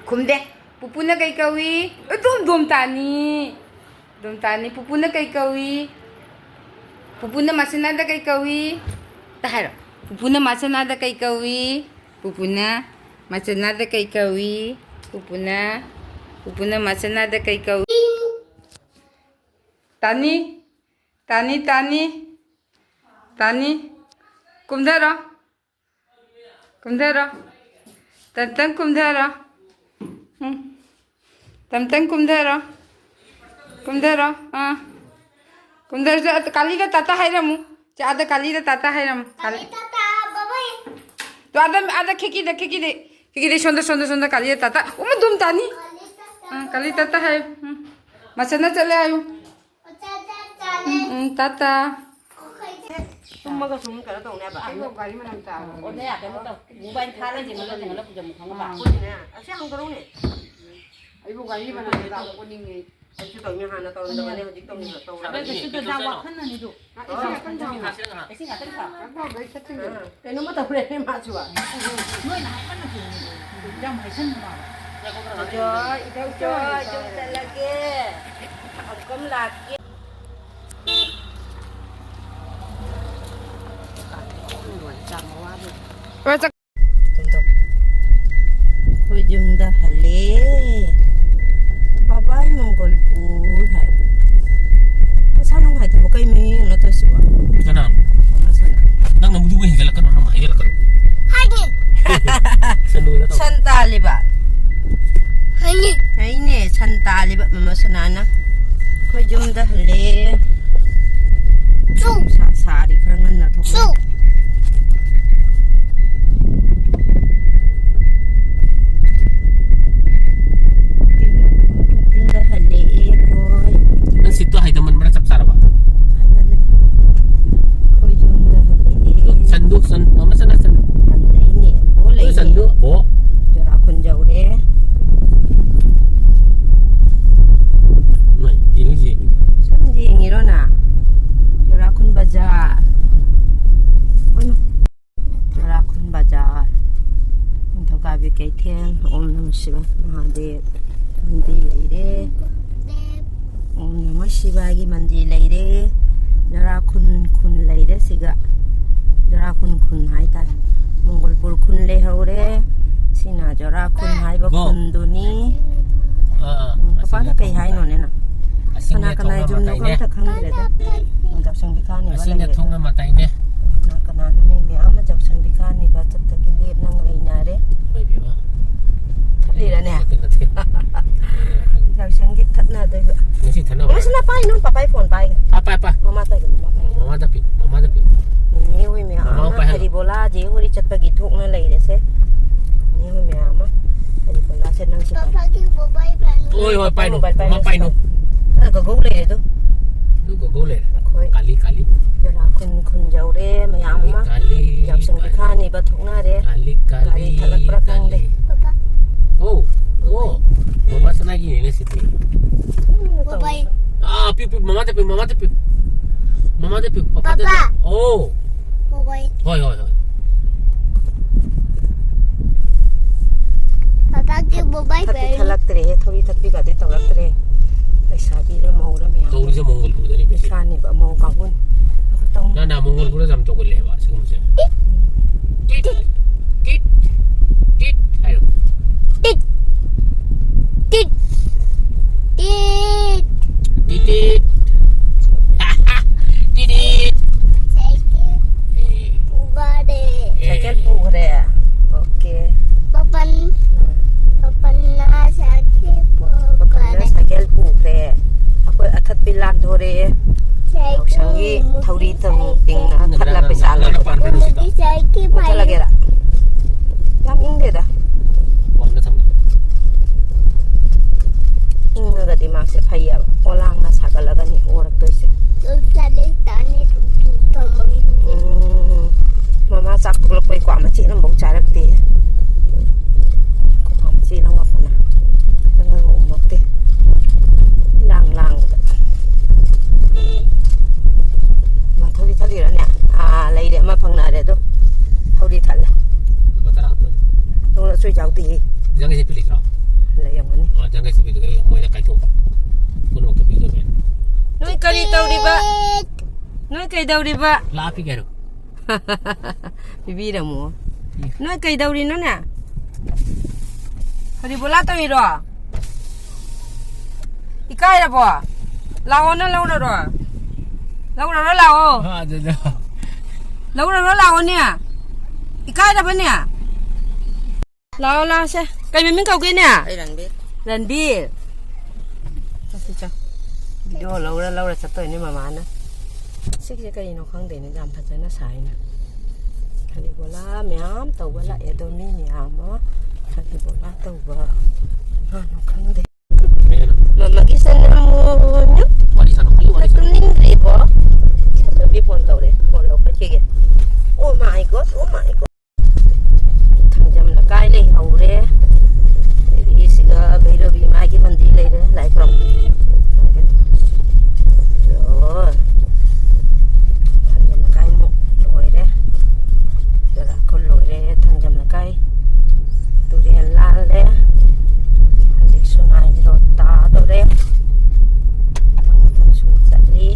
ꯈꯨꯝꯗꯦ꯫ ꯄꯨꯄꯨꯅ ꯀꯩ ꯀꯧꯏ? ꯑꯗꯨꯝ ꯗꯣꯝ ꯇꯥꯅꯤ꯫ ꯑꯗꯨꯝ ꯇꯥꯅꯤ꯫ ꯄꯨꯄꯨꯅ ꯀꯩ ꯀꯧꯏ? ꯄꯨꯄꯨꯅ ꯃꯆꯤꯟꯅꯥꯗ ꯀꯩ ꯀꯧꯏ? ꯇ ꯍꯥꯏꯔꯣ꯫ ꯄꯨꯄꯨꯅ ꯃꯆꯤꯟꯅꯥꯗ ꯀꯩ ꯀꯧꯏ? ꯄꯨꯄꯨꯅ ꯃꯆꯤꯟꯅꯥꯗ ꯀꯩ ꯀꯧꯏ? ꯄꯨꯄꯨꯅ, ꯄꯨꯄꯨꯅ ꯃꯆꯤꯟꯅꯥꯗ ꯀꯩ ꯀꯧꯏ? ꯇꯥꯅꯤ, ꯇꯥꯅꯤ, ꯇꯥꯅꯤ, ꯇꯥꯅꯤ꯫ ꯀꯨꯝꯊꯔꯣ꯫ ꯀꯨꯝꯊꯔꯣ꯫ ꯇꯝꯇꯪ ꯀꯨꯝꯊꯔꯣ꯫ ꯎꯝ꯫ ꯇꯝꯇꯪ ꯀꯨꯝꯊꯔꯣ꯫ ꯀꯨꯝꯊꯔꯣ꯫ ꯑꯥ꯫ ꯀꯨꯝꯊꯔꯁꯨ ꯑꯗ ꯀꯥꯂꯤꯗ ꯇꯥꯇꯥ ꯍꯥꯏꯔꯝꯃꯨ꯫ ꯆꯦ, ꯑꯥꯗ ꯀꯥꯂꯤꯗ ꯇꯥꯇꯥ ꯍꯥꯏꯔꯝꯃꯨ꯫ ꯀꯥꯂꯤ-, ꯇꯥꯇꯥ, ꯕꯕꯥꯏ꯫ ꯇꯣ, ꯑꯥꯗ, ꯑꯥꯗ ꯈꯤꯀꯤꯗ, ꯈꯤꯀꯤꯗꯤ꯫ ꯈꯤꯀꯤꯗꯤ ꯁꯣꯝꯗ, ꯁꯣꯝꯗ, ꯁꯣꯝꯗ ꯀꯥꯂꯤꯗ ꯇꯥꯇꯥ꯫ ꯎꯃ ꯗꯨꯝ ꯇꯥꯅꯤ꯫ ꯀꯥꯂꯤ ꯇꯥꯇꯥ꯫ ꯑꯥ, ꯀꯥꯂꯤ ꯇꯥꯇꯥ ꯍꯥꯏꯌꯨ꯫ ꯎꯝ꯫ ꯃꯆꯟꯅ ꯆꯠꯂꯦ ꯍꯥꯏꯌꯨ꯫ ꯎꯝ, ꯎꯝ, ꯇꯥꯇꯥ꯫ ꯇꯨꯝꯃꯒ ꯁꯨꯝ ꯀꯩꯅꯣ ꯇꯧꯅꯦꯕ꯫ ꯑꯩꯕꯨ ꯒꯥꯔꯤ ꯃꯅꯝ ꯇꯥꯕ꯫ ꯑꯣ, ꯅꯌꯥ ꯀꯩꯅꯣ ꯇꯧ꯫ ꯃꯣꯕꯥꯏꯜ ꯊꯥꯜꯂ ꯌꯦꯡꯍꯜꯂꯣ, ꯌꯦꯡꯍꯜꯂꯣ, ꯄꯨꯖꯝ ꯈꯪꯉꯕ? ꯑꯩꯈꯣꯏꯅꯦ, ꯑꯁꯤ ꯍꯥꯡꯗꯣꯔꯛꯎꯅꯦ꯫ ꯑꯩꯕꯨ ꯒꯥꯔꯤ ꯃꯅꯝ ꯇꯥꯕ ꯑꯣꯅꯤꯡꯉꯦ꯫ ꯑꯩꯁꯨ ꯇꯧꯅꯤ, ꯍꯥꯟꯅ ꯇꯧꯔꯝꯗꯕꯅꯦ, ꯍꯧꯖꯤꯛ ꯇꯧꯅꯤꯡꯕ, ꯇꯧꯔꯕꯅꯦ꯫ ꯑꯕꯦ, ꯀꯩꯁꯨ ꯇꯧꯗꯦ, ꯋꯥꯈꯜꯅꯅꯤꯗꯨ꯫ ꯏꯁꯤꯡ ꯉꯥꯛꯇꯪ ꯊꯥꯎ꯫ ꯏꯁꯤꯡ ꯉꯥꯛꯇꯪ ꯊꯥꯎ꯫ ꯀꯩꯅꯣꯝꯃ ꯇꯧꯔꯦ ꯃꯥꯁꯨ꯫ ꯅꯣꯏꯅ ꯍꯥꯏꯃꯟꯅ ꯆꯨꯝꯃꯤꯗꯣ꯫ ꯌꯥꯝ ꯍꯥꯏꯁꯟꯅꯕ꯫ ꯏꯆꯣ, ꯏꯆꯣ, ꯌꯨꯝ ꯆꯠꯂꯒꯦ꯫ ꯑꯃꯨꯛꯀ ꯑꯃꯨꯛ ꯂꯥꯛꯀꯦ꯫ ꯑꯩꯈꯣꯏ ꯌꯨꯝꯗ ꯍꯜꯂꯦ꯫ ꯕꯕꯥꯏ ꯃꯪꯒꯣꯜꯄꯨꯔ ꯍꯥꯏ꯫ ꯃꯁꯥ ꯅꯨꯡꯉꯥꯏꯇꯕ ꯀꯩ ꯃꯌꯦꯡꯅꯣ ꯇꯧꯏꯁꯤꯕꯣ? ꯀꯅꯥ? ꯅꯪꯅ ꯃꯗꯨꯕꯨ ꯍꯦꯟꯖꯜꯂꯛꯀꯅꯨ, ꯅꯪ ꯍꯦꯟꯖꯜꯂꯛꯀꯅꯨ꯫ ꯍꯥꯏꯅꯦ꯫ ꯁꯟ ꯂꯣꯏꯔ ꯇꯧ꯫ ꯁꯟ ꯇꯥꯜꯂꯤꯕ꯫ ꯍꯥꯏꯅꯦ꯫ ꯍꯥꯏꯅꯦ, ꯁꯟ ꯇꯥꯜꯂꯤꯕ ꯃꯃꯥ ꯁꯅꯥꯅ꯫ ꯑꯩꯈꯣꯏ ꯌꯨꯝꯗ ꯍꯜꯂꯦ꯫ ꯆꯨ꯫ ꯁꯥ-, ꯁꯥꯔꯤ ꯈꯔ ꯉꯟꯅ ꯊꯣꯛꯂꯛꯑꯦ꯫ ꯆꯨ꯫ ꯌꯨꯝꯗ ꯍꯜꯂꯛꯑꯦ ꯑꯩꯈꯣꯏ꯫ ꯅꯪ ꯁꯤꯠꯇꯣ ꯍꯥꯏꯗꯃꯟꯕ꯭ꯔꯥ ꯆꯞ ꯆꯥꯔꯕ? ꯍꯥꯏꯗꯗꯦ꯫ ꯑꯩꯈꯣꯏ ꯌꯨꯝꯗ ꯍꯜꯂꯛꯑꯦ꯫ ꯁꯟꯗꯨ, ꯁꯟ, ꯃꯃꯥ ꯁꯅꯥ ꯁꯟ꯫ ꯍꯜꯂꯛꯏꯅꯦ꯫ ꯑꯣ, ꯑꯗꯨ ꯂꯩꯌꯦ꯫ ꯁꯟꯗꯨ, ꯑꯣ꯫ ꯖꯣꯔꯥ ꯈꯨꯟ ꯌꯧꯔꯦ꯫ ꯅꯣꯏ ꯌꯦꯡꯉꯨ, ꯌꯦꯡꯉꯨ꯫ ꯁꯨꯝ ꯌꯦꯡꯉꯤꯔꯣ ꯅꯪ? ꯖꯣꯔꯥ ꯈꯨꯟ ꯕꯖꯥꯔ꯫ ꯎꯏ꯫ ꯖꯣꯔꯥ ꯈꯨꯟ ꯕꯖꯥꯔ꯫ ꯅꯤꯡꯊꯧꯀꯥꯕꯤ ꯀꯩꯊꯦꯜ, ꯑꯣꯝ ꯅꯃ ꯁꯤꯕ ꯃꯍꯥꯗꯦꯕ ꯃꯟꯗꯤꯔ ꯂꯩꯔꯦ꯫ ꯎꯝ, ꯃꯣꯏ ꯁꯤꯕꯥꯏꯒꯤ ꯃꯟꯗꯤꯔ ꯂꯩꯔꯦ꯫ ꯖꯣꯔꯥꯈꯨꯟ ꯈꯨꯟ ꯂꯩꯔꯦ ꯁꯤꯒ꯫ ꯖꯣꯔꯥꯈꯨꯟ ꯈꯨꯟ ꯍꯥꯏꯇꯥꯔꯦ꯫ ꯃꯣꯡꯒꯣꯜꯄꯨꯔ ꯈꯨꯟ ꯂꯩꯍꯧꯔꯦ꯫ ꯁꯤꯅ ꯖꯣꯔꯥꯈꯨꯟ ꯍꯥꯏꯕ ꯒꯣ꯫ ꯈꯨꯟꯗꯨꯅꯤ꯫ ꯑꯥ, ꯑꯥ, ꯎꯝ, ꯑꯁꯤꯅ ꯄꯄꯥꯗ ꯀꯩ ꯊꯣꯡ ꯍꯥꯏꯅꯣꯅꯦ ꯅꯪ? ꯑꯁꯤꯅ ꯀꯅꯥ ꯀꯅꯥ ꯊꯣꯡ ꯌꯨꯝꯅꯣ ꯃꯇꯥꯏꯅꯦ꯫ ꯑꯝꯇ ꯈꯪꯗ꯭ꯔꯦꯗ꯫ ꯌꯥꯎꯁꯪ ꯕꯤꯈꯥꯅꯤꯕ ꯑꯁꯤꯅ ꯂꯩꯔꯦ꯫ ꯊꯣꯡ ꯃꯇꯥꯏꯅꯦ꯫ ꯀꯅꯥ ꯀꯅꯥꯅꯣ ꯃꯤ ꯃꯌꯥꯝ ꯑꯃ ꯌꯥꯎꯁꯪ ꯕꯤꯈꯥꯅꯤꯕ ꯆꯠꯇꯒꯤ ꯂꯦꯞꯅ ꯂꯩꯅꯔꯦ꯫ ꯍꯣꯏ, ꯕꯦꯝꯃ꯫ ꯊꯠꯂꯤꯔꯅꯦ? ꯅꯠꯇꯦ, ꯅꯠꯇꯦ꯫ ꯌꯥꯎꯁꯪꯒꯤ ꯊꯠꯅꯗꯣꯏꯕ꯫ ꯉꯁꯤ ꯊꯠꯅꯕ꯫ ꯉꯁꯤ ꯅ ꯄꯥꯏ, ꯅꯪ ꯄꯄꯥꯏ ꯐꯣꯟ ꯄꯥꯏ꯫ ꯄꯥꯏ, ꯄꯥꯏ, ꯄꯥꯏ꯫ ꯃꯃꯥ ꯇꯥꯏ, ꯃꯃꯥ ꯄꯥꯏ꯫ ꯃꯃꯥꯗ ꯄꯤ, ꯃꯃꯥꯗ ꯄꯤ꯫ ꯅꯦꯅꯦ ꯍꯣꯏ ꯃꯌꯥꯝ ꯃꯃꯥ ꯑꯃ ꯄꯥꯏꯍꯜꯂꯣ꯫ ꯍꯔꯤꯕꯣꯂꯥ ꯖꯦ ꯍꯣꯏ ꯆꯠꯄꯒꯤ ꯊꯣꯛꯅ ꯂꯩꯔꯦꯁꯦ꯫ ꯅꯦꯅꯦ ꯍꯣꯏ ꯃꯌꯥꯝ ꯑꯃ꯫ ꯍꯔꯤꯕꯣꯂꯥꯁꯦ ꯅꯪꯁꯨ ꯄꯥꯏ꯫ ꯄꯄꯥꯒꯤ ꯃꯣꯕꯥꯏꯜ ꯄꯥꯏ꯫ ꯍꯣꯏ, ꯍꯣꯏ, ꯄꯥꯏꯅꯣ꯫ ꯃꯣꯕꯥꯏꯜ ꯄꯥꯏꯅꯣ꯫ ꯃꯃꯥ ꯄꯥꯏꯅꯣ꯫ ꯑ, ꯒꯒꯧ ꯂꯩꯔꯦ ꯑꯗꯨ꯫ ꯑꯗꯨ ꯒꯒꯧ ꯂꯩꯔꯦ꯫ ꯑꯩꯈꯣꯏ ꯀꯥꯂꯤ, ꯀꯥꯂꯤ꯫ ꯖꯣꯔꯥꯈꯨꯟ ꯈꯨꯟ ꯌꯧꯔꯦ ꯃꯌꯥꯝ ꯑꯃ꯫ ꯀꯥꯂꯤ, ꯌꯥꯎꯁꯪ ꯀꯥꯂꯤ꯫ ꯄꯤꯈꯥꯅꯤꯕ ꯊꯣꯛꯅꯔꯦ꯫ ꯀꯥꯂꯤ, ꯀꯥꯂꯤ, ꯒꯥꯔꯤ ꯊꯠꯂꯛꯄ꯭ꯔꯥ ꯀꯥꯂꯤ꯫ ꯈꯪꯗꯦ꯫ ꯄꯄꯥ꯫ ꯑꯣ, ꯑꯣ꯫ ꯃꯃꯥ ꯁꯅꯥꯒꯤꯅꯤꯅꯦ ꯁꯤꯗꯤ꯫ ꯎꯝ, ꯃꯣꯕꯥꯏꯜ꯫ ꯑꯥ, ꯄꯤꯌꯨ, ꯄꯤꯌꯨ, ꯃꯃꯥꯗ ꯄꯤꯌꯨ, ꯃꯃꯥꯗ ꯄꯤꯌꯨ꯫ ꯃꯃꯥꯗ ꯄꯤꯌꯨ, ꯄꯄꯥꯗ ꯄꯄꯥ꯫ ꯄꯤꯌꯨ꯫ ꯑꯣ꯫ ꯃꯣꯕꯥꯏꯜ꯫ ꯍꯣꯏ, ꯍꯣꯏ, ꯍꯣꯏ꯫ ꯄꯄꯥꯒꯤ ꯃꯣꯕꯥꯏꯜ ꯊꯠꯇꯤ ꯄꯥꯏꯔꯤ꯫ ꯊꯠꯂꯛꯇ꯭ꯔꯦꯍꯦ, ꯊꯧꯔꯤ ꯊꯠꯄꯤꯒꯗꯤ ꯇꯧꯔꯛꯇ꯭ꯔꯦ꯫ ꯂꯩꯁꯥꯕꯤꯔ ꯃꯧꯔ ꯃꯌꯥꯝ꯫ ꯇꯧꯔꯤꯁꯦ ꯃꯣꯡꯒꯣꯜ ꯄꯨꯗꯅꯤ ꯃꯤꯁꯦ꯫ ꯂꯩꯁꯥꯅꯦꯕ, ꯃꯧ ꯀꯥꯡꯕꯨꯅꯤ꯫ ꯇꯧ-꯫ ꯅ-, ꯅ ꯃꯣꯡꯒꯣꯜ ꯄꯨꯗ ꯌꯥꯝ ꯇꯧꯒꯜꯂꯦꯕ ꯁꯤꯒꯨꯝꯕꯁꯦ꯫ ꯇꯤꯠ, ꯇꯤꯠ, ꯇꯤꯠ ꯍꯥꯏꯌꯣ꯫ ꯇꯤꯠ, ꯇꯤꯠ, ꯇꯤꯠ꯫ ꯇꯤꯇꯤꯠ꯫ ꯇꯤꯇꯤꯠ꯫ ꯁꯥꯏꯀꯦꯜ ꯑꯦ꯫ ꯄꯨꯒꯔꯦ꯫ ꯑꯦ꯫ ꯁꯥꯏꯀꯦꯜ ꯄꯨꯈ꯭ꯔꯦ꯫ ꯑꯣꯀꯦ꯫ ꯄꯄꯟ-, ꯎꯝ꯫ ꯄꯄꯟꯅ ꯁꯥꯏꯀꯦꯜ ꯄꯄꯟꯅ ꯄꯨꯈ꯭ꯔꯦ꯫ ꯁꯥꯏꯀꯦꯜ ꯄꯨꯈ꯭ꯔꯦ꯫ ꯑꯩꯈꯣꯏ ꯑꯊꯠꯄꯤ ꯂꯥꯟꯗꯣꯔꯦ꯫ ꯁꯥꯏꯀꯦꯜ ꯌꯥꯎꯁꯪꯒꯤ ꯊꯧꯔꯤ ꯇꯤꯡꯅ ꯊꯠꯂ ꯄꯩꯁꯥ ꯂꯧꯕ꯫ ꯁꯥꯏꯀꯦꯜ ꯄꯥꯏ-꯫ ꯃꯨꯊꯠꯂꯒꯦꯔꯥ? ꯌꯥꯝ ꯏꯪꯗꯦꯗ꯫ ꯋꯥꯡꯅ ꯊꯝꯃꯦ꯫ ꯏꯪꯉꯒꯗꯤ ꯃꯥꯁꯦ ꯐꯩꯌꯦꯕ꯫ ꯑꯣꯂꯥꯡꯅ ꯁꯥꯒꯠꯂꯒꯅꯤ ꯑꯣꯔꯛꯇꯣꯏꯁꯦ꯫ ꯆꯠꯂꯦ, ꯇꯥꯅꯤ, ꯇꯨ, ꯇꯨ, ꯇꯨ, ꯇꯨ꯫ ꯎꯝ꯫ ꯃꯃꯥ ꯆꯥꯛ ꯇꯣꯛꯂꯛꯄꯩ ꯀ꯭ꯋꯥ ꯃꯆꯦꯠ ꯑꯃꯐꯥꯎ ꯆꯥꯔꯛꯇꯦ꯫ ꯀ꯭ꯋꯥ ꯃꯆꯦꯠ ꯑꯃ ꯐꯅ ꯆꯪꯉꯒ ꯎꯝꯃꯛꯇꯦ꯫ ꯂꯥꯡ ꯂꯥꯡꯕꯗ꯫ ꯃꯥ ꯊꯧꯔꯤ ꯊꯠꯂꯤꯔꯅꯦ? ꯑꯥ, ꯂꯩꯔꯦ, ꯑꯃ ꯐꯪꯅꯔꯦ ꯑꯗꯣ꯫ ꯊꯧꯔꯤ ꯊꯠꯂꯦ꯫ ꯂꯨꯄꯥ ꯇꯔꯥ ꯍꯥꯞꯄꯨ꯫ ꯅꯉꯣꯟꯗ ꯑꯆꯣꯏ ꯌꯥꯎꯗꯦꯍꯦ꯫ ꯖꯪꯒꯩ ꯆꯠꯄꯤ ꯂꯩꯇ꯭ꯔꯣ? ꯂꯩꯔꯝꯒꯅꯤ꯫ ꯑꯣ, ꯖꯪꯒꯩ ꯆꯠꯄꯤꯗꯨꯒ ꯃꯣꯏꯗ ꯀꯥꯏꯊꯣꯛ꯫ ꯄꯨꯝꯅꯃꯛꯇ ꯄꯤꯗꯣꯏꯕ꯫ ꯀꯔꯤ ꯇꯧꯔꯤꯕ? ꯅꯣꯏ ꯀꯩꯗꯧꯔꯤꯕ? ꯂꯥꯛꯄꯤ ꯀꯩꯅꯣ꯫ ꯄꯤꯕꯤꯔꯝꯃꯣ꯫ ꯎꯝ꯫ ꯅꯣꯏ ꯀꯩꯗꯧꯔꯤꯅꯣꯅꯦ? ꯍꯔꯤꯕꯣꯂꯥ ꯇꯧꯔꯤꯔꯣ? ꯏꯀꯥꯏꯔꯕꯣ? ꯂꯥꯛꯑꯣꯅ ꯂꯧꯔꯔꯣ? ꯂꯧꯔꯔꯣ ꯂꯥꯛꯑꯣ꯫ ꯑꯥ, ꯑꯗꯨꯗ꯫ ꯂꯧꯔꯔꯣ ꯂꯥꯛꯑꯣꯅꯦ꯫ ꯏꯀꯥꯏꯔꯕꯅꯦ? ꯂꯥꯛꯑꯣ, ꯂꯥꯛꯑꯣꯁꯦ꯫ ꯀꯩ ꯃꯃꯤꯡ ꯀꯧꯒꯦꯅꯦ? ꯑꯩ ꯔꯟꯕꯤꯔ꯫ ꯔꯟꯕꯤꯔ꯫ ꯆꯠꯁꯤ, ꯆꯠ꯫ ꯚꯤꯗꯤꯑꯣ ꯂꯧꯔ ꯂꯧꯔ ꯆꯠꯇꯣꯏꯅꯦ ꯃꯃꯥꯅ꯫ ꯁꯤꯒꯤꯁꯦ ꯀꯩꯅꯣ ꯈꯪꯗꯦꯅꯦ, ꯌꯥꯝ ꯐꯖꯅ ꯁꯥꯏꯅ꯫ ꯍꯔꯤꯕꯣꯂꯥ ꯃꯌꯥꯝ ꯇꯧꯕ ꯂꯥꯛꯑꯦ ꯑꯗꯣ, ꯃꯤ ꯃꯌꯥꯝ ꯑꯃ ꯍꯔꯤꯕꯣꯂꯥ ꯇꯧꯕ ꯀꯅꯥꯅꯣ ꯈꯪꯗꯦ꯫ ꯃꯃꯥꯒꯤ ꯁꯅꯥꯃꯣꯟ꯫ ꯋꯥꯔꯤ ꯁꯥꯟꯅꯧ, ꯑꯩ ꯋꯥꯔꯤ ꯁꯥꯟꯅꯧ꯫ ꯇꯨꯝꯅꯤꯡꯗ꯭ꯔꯤꯕꯣ? ꯔꯟꯕꯤꯔ ꯐꯣꯟ ꯇꯧꯔꯦ, ꯐꯣꯟ ꯂꯧꯈꯠꯈꯤꯒꯦ꯫ Oh my God, oh my God꯫ ꯊꯥꯡꯖꯝ ꯂꯩꯀꯥꯏ ꯂꯩꯍꯧꯔꯦ꯫ ꯑꯗꯒꯤ ꯁꯤꯒ ꯚꯩꯔꯕꯤ ꯃꯥꯒꯤ ꯃꯟꯗꯤꯔ ꯂꯩꯔꯦ, ꯂꯥꯏ ꯈꯨꯔꯨꯝ꯫ ꯑꯣ, ꯊꯥꯡꯖꯝ ꯂꯩꯀꯥꯏꯃꯨꯛ ꯂꯣꯏꯔꯦ꯫ ꯖꯒꯥ ꯈꯨꯜ ꯂꯣꯏꯔꯦ, ꯊꯥꯡꯖꯝ ꯂꯩꯀꯥꯏ꯫ ꯇꯨꯔꯦꯜ ꯂꯥꯜꯂꯦ꯫ ꯍꯧꯖꯤꯛ ꯁꯨꯅꯥꯏ ꯔꯣꯗ ꯇꯥꯗꯣꯔꯦ꯫ ꯃꯊꯪ ꯃꯊꯪ ꯁꯨꯝ ꯆꯠꯂꯤ꯫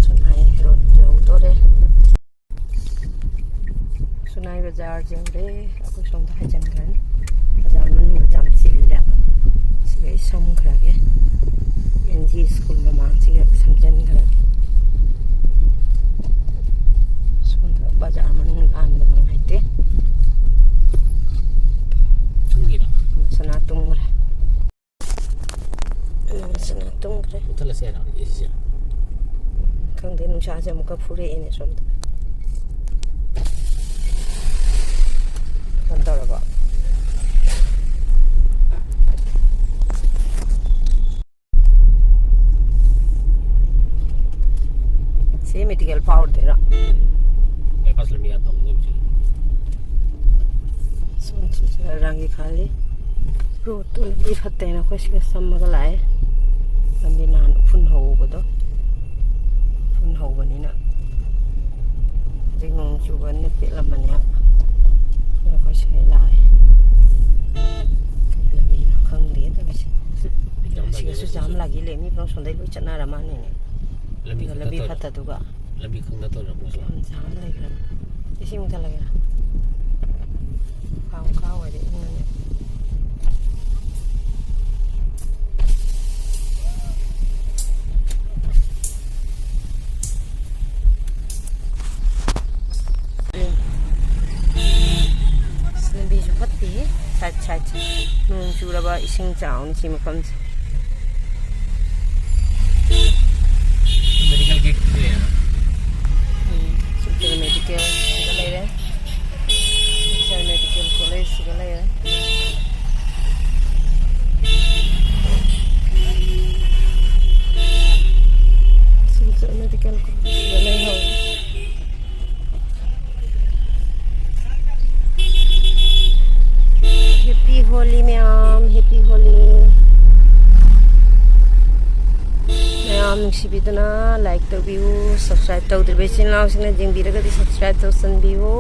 ꯁꯨꯅꯥꯏ ꯔꯣꯗ ꯌꯧꯗꯣꯔꯦ꯫ ꯁꯨꯅꯥꯏ ꯕꯖꯥꯔ ꯌꯧꯔꯦ꯫ ꯑꯩꯈꯣꯏ ꯁꯣꯝꯗ ꯍꯥꯏꯖꯤꯟꯈ꯭ꯔꯅꯤ꯫ ꯕꯖꯥꯔ ꯃꯅꯨꯡꯗ ꯌꯥꯝ ꯆꯤꯜꯂꯦꯕ꯫ ꯁꯤꯒ ꯑꯩ ꯁꯝꯈ꯭ꯔꯒꯦ꯫ ꯑꯦꯟ ꯖꯤ ꯁ꯭ꯀꯨꯜ ꯃꯃꯥꯡꯁꯤꯒ ꯁꯝꯖꯤꯟꯈ꯭ꯔꯒꯦ꯫ ꯁꯣꯝꯗ ꯕꯖꯥꯔ ꯃꯅꯨꯡ ꯂꯥꯟꯕ ꯅꯨꯡꯉꯥꯏꯇꯦ꯫ ꯇꯨꯝꯒꯤꯔꯣ? ꯁꯅꯥ ꯇꯨꯝꯈ꯭ꯔꯦ꯫ ꯎꯝ, ꯁꯅꯥ ꯇꯨꯝꯈ꯭ꯔꯦ꯫ ꯃꯨꯠꯊꯠꯂꯁꯦ ꯍꯥꯏꯔꯣ, ꯑꯦ ꯁꯤꯁꯦ? ꯈꯪꯗꯦ, ꯅꯨꯡꯁꯥꯁꯦ ꯑꯃꯨꯛꯀ ꯐꯨꯔꯛꯑꯦꯅꯦ ꯁꯣꯝꯗ꯫ ꯀꯩꯅꯣ ꯇꯧꯔꯕꯣ? ꯁꯤ ꯃꯦꯗꯤꯀꯦꯜ ꯐꯥꯎꯔꯗꯣꯏꯔꯣ? ꯎꯝ꯫ ꯕꯥꯏꯄꯥꯁ ꯂꯝꯕꯤ ꯌꯥꯝ ꯇꯧꯅꯕꯁꯦ꯫ ꯁꯣꯝꯁꯤꯁꯨ ꯔꯪꯒꯤ ꯈꯥꯜꯂꯤ꯫ ꯔꯣꯠꯇꯨ ꯂꯝꯕꯤ ꯐꯠꯇꯦꯅ ꯑꯩꯈꯣꯏ ꯁꯤꯒ ꯆꯝꯃꯒ ꯂꯥꯛꯑꯦ꯫ ꯂꯝꯕꯤ ꯅꯍꯥꯟ ꯎꯐꯨꯟ ꯍꯧꯕꯗꯣ꯫ ꯎꯐꯨꯟ ꯍꯧꯕꯅꯤꯅ ꯍꯧꯖꯤꯛ ꯅꯣꯡ ꯆꯨꯕꯅꯤꯅ ꯄꯦꯠꯂꯝꯃꯅꯦꯕ꯫ ꯑꯗꯣ ꯑꯩꯈꯣꯏ ꯁꯤꯗ ꯂꯥꯛꯑꯦ꯫ ꯀꯩ ꯂꯝꯕꯤꯅꯣ ꯈꯪꯗꯦ ꯇꯧꯔꯤꯁꯦ꯫ ꯖꯥꯝ ꯁꯤꯒꯁꯨ ꯂꯥꯛꯑꯦ꯫ ꯖꯥꯝ ꯂꯥꯛꯏ ꯂꯩ, ꯃꯤ ꯄꯨꯂꯞ ꯁꯣꯝꯗꯩ ꯂꯣꯏ ꯆꯠꯅꯔ ꯃꯥꯅꯤꯅꯦ꯫ ꯂꯝꯕꯤ ꯑꯗꯨꯒ ꯈꯛꯇ ꯂꯝꯕꯤ ꯇꯧꯔ-, ꯐꯠꯇꯗꯨꯒ꯫ ꯂꯝꯕꯤ ꯈꯪꯅ ꯇꯧꯔꯝꯃꯁꯨ꯫ ꯌꯥꯝ ꯖꯥꯝ ꯂꯩꯈ꯭ꯔꯦ꯫ ꯏꯁꯤꯡ ꯃꯨꯊꯠꯂꯒꯦ꯫ ꯈꯥꯎ ꯈꯥꯎ ꯑꯣꯏꯔꯗꯤ ꯏꯪꯉꯅꯤ꯫ ꯂꯝꯕꯤꯁꯨ ꯐꯠꯇꯦ, ꯁꯥꯏꯠ ꯁꯥꯏꯠꯁꯦ꯫ ꯅꯣꯡ ꯆꯨꯔꯕ ꯏꯁꯤꯡ ꯆꯥꯎꯅꯤ ꯁꯤ ꯃꯐꯝꯁꯦ꯫ ꯃꯦꯗꯤꯀꯦꯜ ꯒꯦꯠ ꯂꯩꯔꯦ꯫ ꯎꯝ, ꯁꯤ ꯃꯦꯗꯤꯀꯦꯜ ꯁꯤꯗ ꯂꯩꯔꯦ꯫ ꯁꯤ ꯃꯦꯗꯤꯀꯦꯜ ꯀꯣꯂꯦꯖ ꯁꯤꯗ ꯂꯩꯔꯦ꯫ ꯁꯤ ꯃꯦꯗꯤꯀꯦꯜ ꯀꯣꯂꯦꯖ ꯁꯤꯗ ꯂꯩꯍꯧꯔꯦ꯫ Happy Holi ꯃꯌꯥꯝ, Happy Holi꯫ ꯃꯌꯥꯝ ꯅꯨꯡꯁꯤꯕꯤꯗꯨꯅ like ꯇꯧꯕꯤꯌꯨ, subscribe ꯇꯧꯗ꯭ꯔꯤꯕ ꯏꯆꯤꯟ ꯏꯅꯥꯎꯁꯤꯡꯅ ꯌꯦꯡꯕꯤꯔꯒꯗꯤ subscribe ꯇꯧꯁꯟꯕꯤꯌꯨ꯫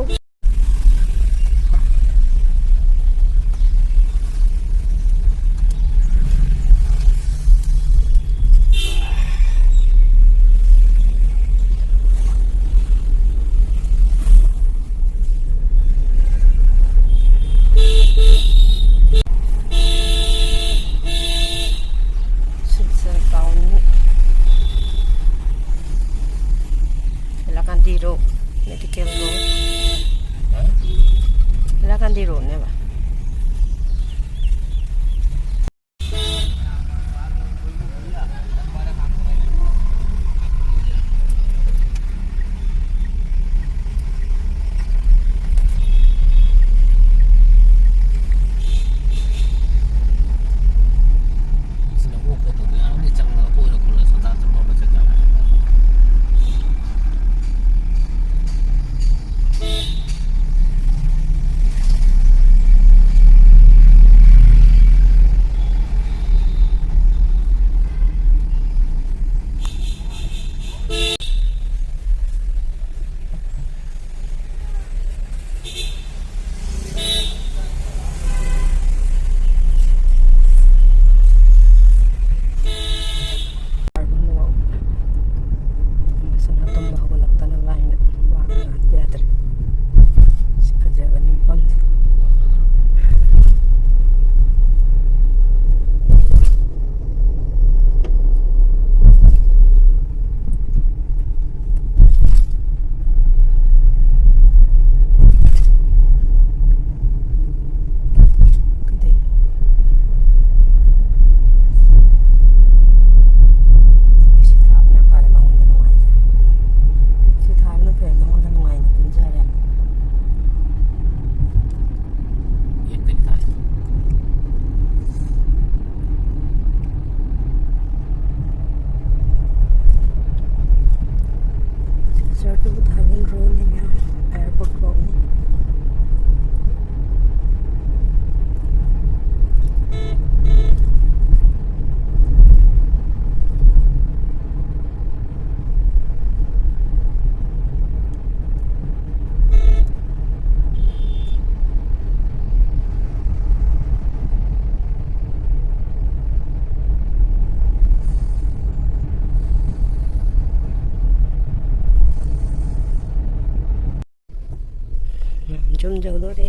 Silchar town. Hailakandi road, medical road. Hailakandi ꯔꯣꯗꯅꯦꯕ꯫ ꯁꯅꯥ ꯇꯨꯝꯕ ꯍꯧꯒꯠꯂꯛꯇꯅꯕ ꯍꯥꯏꯅ ꯋꯥ ꯉꯥꯡꯕ ꯌꯥꯗ꯭ꯔꯦ꯫ ꯁꯤ ꯐꯖꯕꯅꯤ ꯃꯐꯝꯁꯦ꯫ ꯀꯗꯩꯅꯣ? ꯁꯤ ꯊꯥꯕꯅ ꯐꯔꯦ, ꯃꯉꯣꯟꯗ ꯅꯨꯡꯉꯥꯏꯖꯔꯦ꯫ ꯁꯤ ꯊꯥꯕꯅ ꯐꯔꯦ, ꯃꯉꯣꯟꯗ ꯅꯨꯡꯉꯥꯏꯅ ꯇꯨꯝꯖꯔꯦ꯫ ꯆꯥꯔꯇꯨꯕꯨ ꯊꯥꯕꯅ ꯔꯣꯜꯂꯤꯉꯩ ꯑꯦꯌꯥꯔꯄꯣꯔꯠ ꯐꯥꯎꯅꯤ꯫ ꯌꯨꯝ ꯌꯧꯗꯣꯔꯦ꯫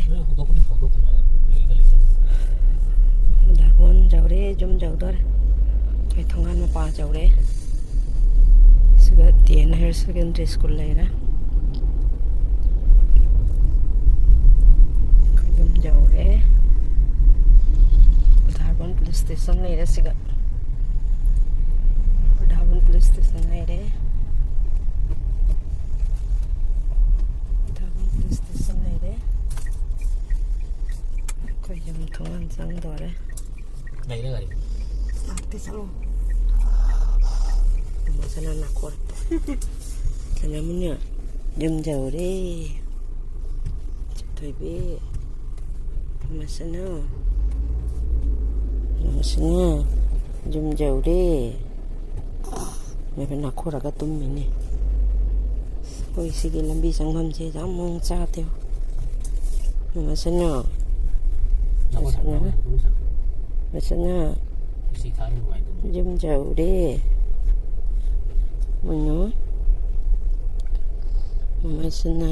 ꯗꯥꯔꯕꯣꯟ ꯌꯧꯔꯦ, ꯌꯨꯝ ꯌꯧꯗꯣꯔꯦ꯫ ꯑꯩꯈꯣꯏ ꯊꯣꯡꯒꯥꯟ ꯃꯄꯥ ꯌꯧꯔꯦ꯫ ꯁꯤꯒ T N higher secondary school ꯂꯩꯔꯦ꯫ ꯑꯩꯈꯣꯏ ꯌꯨꯝ ꯌꯧꯔꯦ꯫ ꯗꯥꯔꯕꯣꯟ ꯄꯨꯂꯤꯁ ꯁ꯭ꯇꯦꯁꯟ ꯂꯩꯔꯦ ꯁꯤꯒ꯫ ꯗꯥꯔꯕꯣꯟ ꯄꯨꯂꯤꯁ ꯁ꯭ꯇꯦꯁꯟ ꯂꯩꯔꯦ꯫ ꯗꯥꯔꯕꯣꯟ ꯄꯨꯂꯤꯁ ꯁ꯭ꯇꯦꯁꯟ ꯂꯩꯔꯦ꯫ ꯑꯩꯈꯣꯏ ꯌꯨꯝ ꯊꯣꯡꯒꯥꯟ ꯆꯪꯗꯣꯔꯦ꯫ ꯂꯩꯔꯦ ꯒꯥꯔꯤ꯫ ꯂꯥꯛꯇꯦ, ꯆꯠꯂꯣ꯫ ꯃꯁꯥꯅ ꯅꯥꯈꯣꯔꯛꯄ꯫ ꯁꯅꯥꯃꯅꯤ ꯌꯨꯝ ꯌꯧꯔꯦ꯫ ꯆꯤꯊꯣꯏꯕꯤ꯫ ꯃꯁꯥꯅ꯫ ꯃꯁꯥꯅ ꯌꯨꯝ ꯌꯧꯔꯦ꯫ ꯃꯦꯕꯦ ꯅꯥꯈꯣꯔꯒ ꯇꯨꯝꯃꯤꯅꯦ꯫ ꯑꯩꯈꯣꯏ ꯁꯤꯒꯤ ꯂꯝꯕꯤ ꯆꯪꯐꯝꯁꯦ ꯌꯥꯝ ꯃꯑꯣꯡ ꯆꯥꯗꯦꯕ꯫ ꯃꯁꯥꯅ꯫ ꯃꯁꯥꯅ꯫ ꯃꯁꯥꯅ꯫ ꯌꯨꯝ ꯌꯧꯔꯦ꯫ ꯃꯣꯏꯅ꯫ ꯃꯁꯤꯅ,